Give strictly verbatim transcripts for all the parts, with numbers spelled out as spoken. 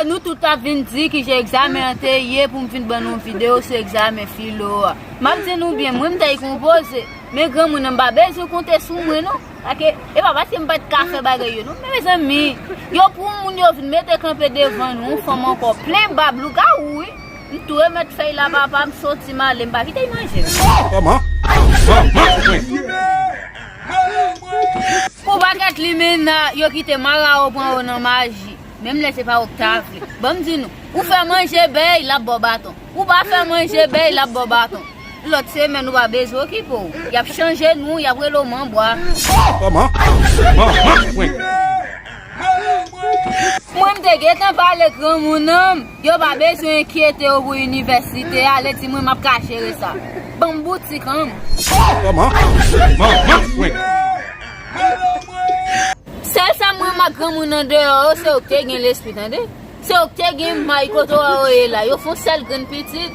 Nou tout ap vin di kijan egzamen an te ye pou m vin ban nou yon videyo sou egzamen filo a. M ap di nou byen, mwen m t al konpoze, men granmoun nan m pa bezwen konte sou mwen non. Paske, e pa paske m pa t ka fè bagay yo non. Men mezanmi, yo pran yon moun yo vin mete kanpe devan nou, yon fanm ankò plen bab lougawou wi. M tou remèt fèy la papa, m soti m ale, m pa kite y manje m. Kòman? Manman mwen! Pou pakèt limena, yo kite marawo pran yo nan maji. Menm lè se pa ou k ta vle. Ban m di nou, ou fè manje bèy, l ap ba w baton. Ou pa fè manje bèy, l ap ba w baton. Lòt semèn, ou pa bezwen okipe w. Y ap chanje non w, y ap rele w manbwa. Kòman? Manman mwen! Mwen, m te gentan pale granmoun nan, yo pa bezwen enkyete yo pou inivèsite a, ale di mwen m ap ka jere sa. Ban m boutik an m. Kòman? Manman mwen! Sèl sa mwen ak granmoun andeyò yo, se yo k te gen lespri, tande. Se yo k te gen may kote w wè yo ye la. Yo fè yon sèl grenn pitit.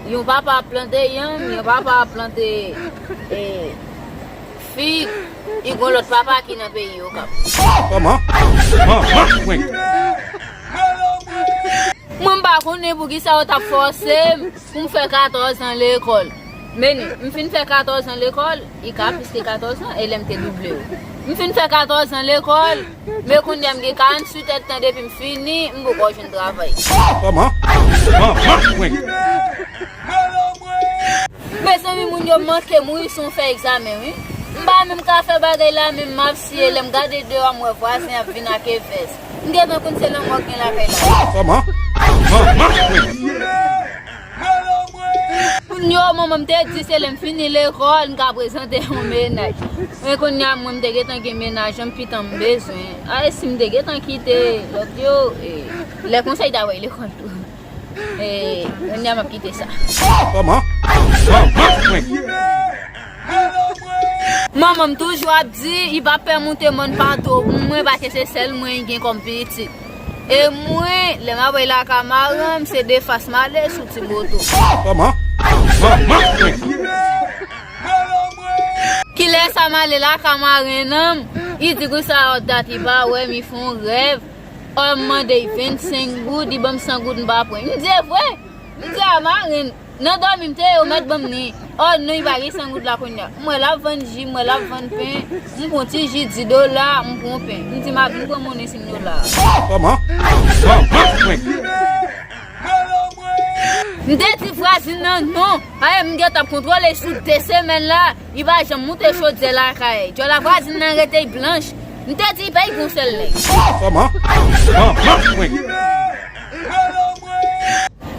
Yon papa ap plante yanm, yon papa ap plante, eh, fig. Li gon lòt papa ki nan peyi Okap. Kòman? Manman mwen! Mwen, m pa konnen poukisa yo t ap fòse m pou m fè katòz an lekòl. Men, m fin fè katòz an lekòl, li ka plis ke katòz an, e lè m te double yo. M fin fè katòz an lekòl, men kounye a m gen karanntuit èdtan depi m fini, m poko jwenn travay. Kòman? Manman mwen! Mezanmi, moun yo manke mouri si w fè egzamen, wi. M pa menm ka fè bagay la, menm m ap siye. Lè m gade deyò a, m wè vwazen ap vin ak evès. M gentan konn se lanmò k gen lakay la. Kòman? Manman mwen! Moun yo, manman m te di se lè m fini lekòl, m ka prezante yon mennaj. Men kounye a, mwen, m te gentan gen mennaj an, pitan m bezwen. Ay, si m te gentan kite lòt yo, eh, lè konsa, li ta voye lekòl tou. E, kounye a m ap kite sa. Kòman? Manman mwen! Manman m toujou ap di, li p ap pè moute mòn pa two pou mwen, paske se sèl mwen li gen kòm pitit. E mwen, lè m ap al lakay marenn m, se de fas m ale sou ti moto. Kòman? Manman mwen! Kilè sa m ale lakay marenn an m, li di konsa, dat li pa wè m, li fè yon rèv. Ò, m mande l vennsenk goud, li ban m san goud, m pa pran. M di, e vre? M di, a, marenn, nan dòmi m te ye, ou mèt ban m li. Ò, non, li pa gen san goud la kounye a. M wè l ap vann ji, m wè l ap vann pen, m pran ti ji dis dola, m pran pen. M di, m ap vin pran monnen senk dola a. Kòman? Manman mwen! M te di vwazin nan non. Aye, m gentan ap kontwole sou de semèn la. Li pa janm moute chodyè lakay. Djòl a vwazin nan rete blanch. M te di l peye yon sèl nèg. Kòman? Manman mwen!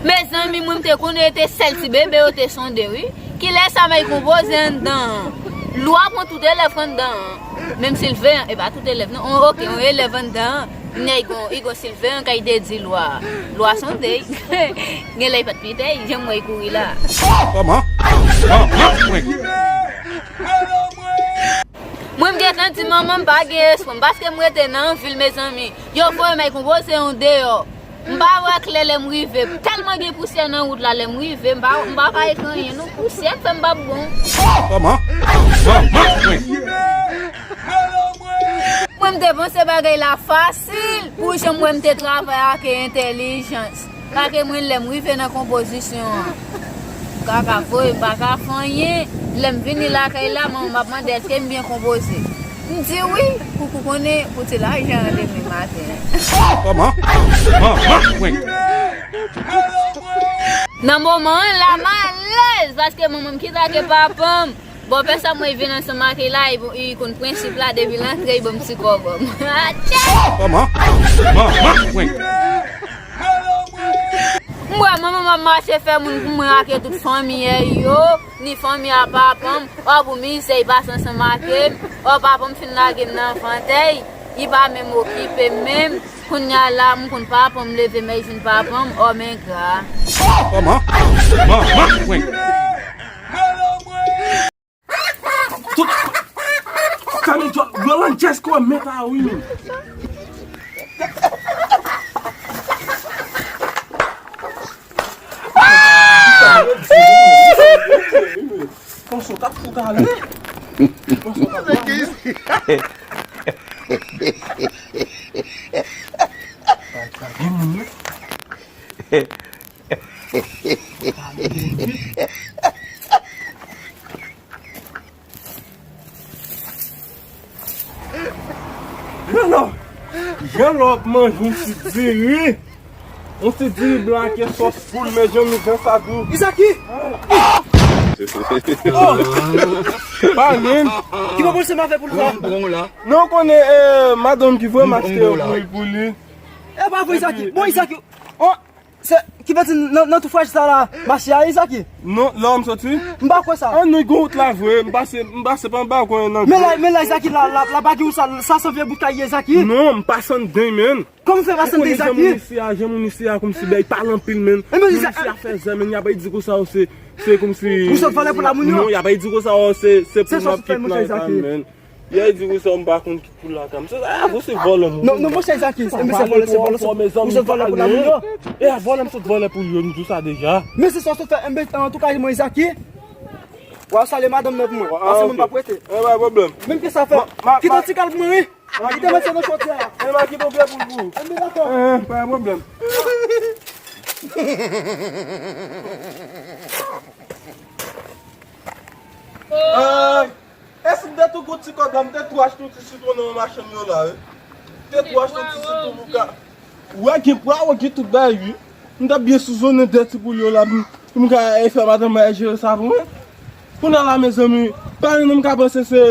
Mezanmi, mwen m te konnen se sèl ti bebe yo te sonde, wi. Kilè sa m al konpoze anndan an? Lwa pran tout elèv anndan an. Menm Silveyan, e pa tout elèv, non. On, oke, on elèv anndan an. Nèg gon, li gon Silveyan kay te di lwa. Lwa sonde. Genlè li pa t pite, jan m wè li kouri la. Kòman? Manman mwen! Mwen, m gentan di manman m pa gen espwa m, paske m rete nan vil, mezanmi. Yo voye m al konpoze yon deyò. M pa wè klè lè m rive. Tèlman gen pousyè nan wout la lè m rive, m pa, m pa ka wè anyen non. Pousyè k fè m p ap bon. Kòman? Manman mwen! Mwen, m te panse bagay la fasil pou jan m wè m te travay ak entèlijans. Paske mwen, lè m rive nan konpozisyon an, m ka ka voye, m pa ka fè anyen. Lè m vini lakay la, manman m ap mande èske m byen konpoze. M di wi, pou, pou konnen, pou ti lajan an demen maten. Kòman? Manman mwen! Nan moman an la, m alèz, paske manman m ki trake papa m. Bon, pèsòn mwen vin ansanm ak li la, li, li konn prensip la, depi l antre, li ban m ti kòbò m. Atchè! Kòman? Manman mwen! M wè manman m ap mache fè moun pou mwen ak tout fanmi yo, ni fanmi a papa m. Ò, pou mizè, li pase ansanm ak m. Ò, papa m fin lage m nan vantèy, li pa menm okipe m menm. Kounye a la, m konn papa m leve m al jwenn papa m, ò, m engra. Kòman? Manman mwen! Tout kane djòl, Roland Jesco mèt a wi menm. Panse w t ap fout ale. Panse w t ap fout ale. Gen moun wi. Jan lò, jan lò ap manje yon ti diri. Yon ti diri blan ak yon sòs poul, men jan mi jan sa dou. Izaki! Oh! Pale m. Ki pwoblèm se m avè poul sa? Non, ou konnen, eh, madanm ki voye m achte yo pou, pou li. E pa vre, Izaki. Bon, Izaki. Oh, se, ki vle di nan, nan tou fraj sa la, mache a, Izaki? Non, la m soti. M pa kwè sa. An, nou gon wout la vre. M pase, m pase pa anba kwen nan. Men la, men la, Izaki, la, la, la pa gen sa, sa se vye bout kay, Izaki. Non, m pase anndan, men. Kòman fè pase anndan, Izaki? Jan moun isi a, jan moun isi a, kòmsi bay pale anpil, men. Moun isi a fè zè, men, y ap di konsa yo se, se kòmsi. Ou sot vòlè pou la moun yo? Non, y ap di konsa yo se, se pou m ap kit nan, men. Yè di wi sa m pa konn ki pou lakam. Se sa, a, vou se vòlè moun. Non, non, monchè Izaki, se mesye vòlè, se vòlè, se vòlè pou la moun yo. E a vòlè m sot vòlè pou yo, m di sa deja. Mesye sa sot fè, enben, antouka, mwen Izaki. Wa salye madanm nan pou mwen. Pase moun pa prete. E pa pwoblèm. Menm ke sa fè. Kite ti kal pou mwen, wi. Kite mesye nan chòt la. E ma kite yon pye pou pou. Enben, dakò. E pa pwoblèm. Ay. E si m te tou gon ti kòb la, m te tou achte yon ti sitwon nan yon machann yo la, wi. M te tou achte yon ti sitwon pou ka. Ou wè gen pwa, ou gen tout bagay, wi. M t ap byen souzonnen de ti poul yo la, pou m, pou m ka, e, fè madanm mwen jere sa pou mwen. Kounye a la, mezanmi, pa gen moun ka panse se,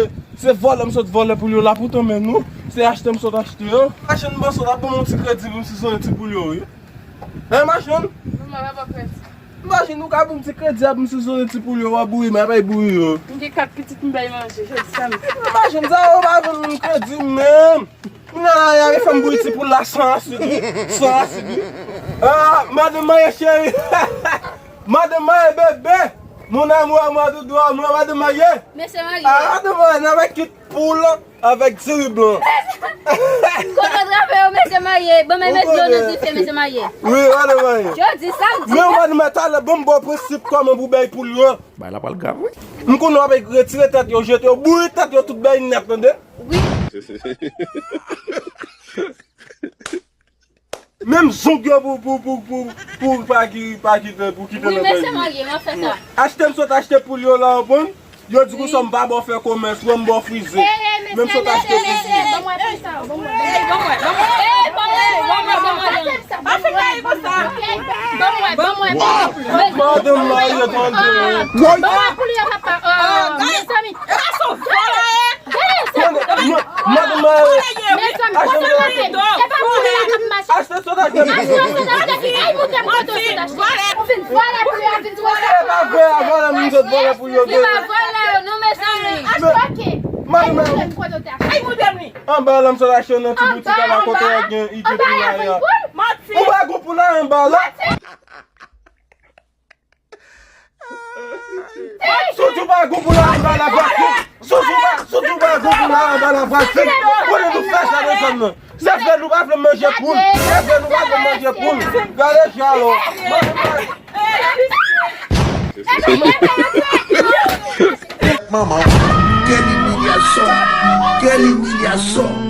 se vòlè m sot vòlè poul yo la, poutan men nou, se achte m sot achte yo. Machann m panse w t ap ban m yon ti kredi pou m souzonnen ti poul yo, wi. Hein, machann? Mwen pa ba kredi. Imajine ou ka ban m ti kredi a pou m souzonnen ti poul yo, w ap bouyi, m ap bay bouyi yo. M gen kat pitit m bay manje, jodi samdi. Imajine sa, ou pa ban m kredi menm. Kounye a la, y a fè m bouyi ti poul la san asid, wi. San asid, wi. Ah, madanm marye cheri. Madanm marye bebe. Mon amour à moi, doudou à moi, madanm marye. Mesye marye. Ah, madanm marye, n ap kit poul avèk diri blan. Kote w trape yo, mesye marye? Ban m met dlo nan dife, mesye marye. Wi, madanm marye. Jodi samdi. Men madanm marye, talè ban m ba w prensip kòman pou bay poul yo. Bay la pral grav, wi. M konnen w ap retire tèt yo, jete yo, bouyi tèt yo, tout bay nèt, tande? Wi. Menm zong yo pou, pou, pou, pou, pou pa ki, pa kite, pou kite nan men yo. Wi, mesye marye, m ap fè sa. Achte m sot achte poul yo la, w konprann? Yo di konsa m pa ba w fè komès, wè m ba w frize. Menm sot achte frize. Madanm marye tande. Ban mwen poul yo, papa. Mezanmi. Madanm marye. Mezanmi, konsa mache. E pa pou li la k ap mache. Achte sot achte. Achte sot achte. Ey, moute m kote w sot achte. Ou vin vòlè pou yo, vin vòlè. E pa vre, a vòlè moun sot vòlè pou yo. Li pa vòlè, non, mezanmi. Achte, ok. Madanm marye. Ey, moute m li. Anba la m sot achte nan ti boutik la kote gen ide pou la. Ou pa gon pou la anba la. Sou tou pa gon pou la anba la pratik. Sou tou pa, sou tou pa gon pou la anba la pratik. Kote nou fè sa nan zòn nan? Se fè nou pa vle manje poul. Se fè nou pa vle manje poul. Gade jalò. Manman, quelle humiliation! Quelle humiliation!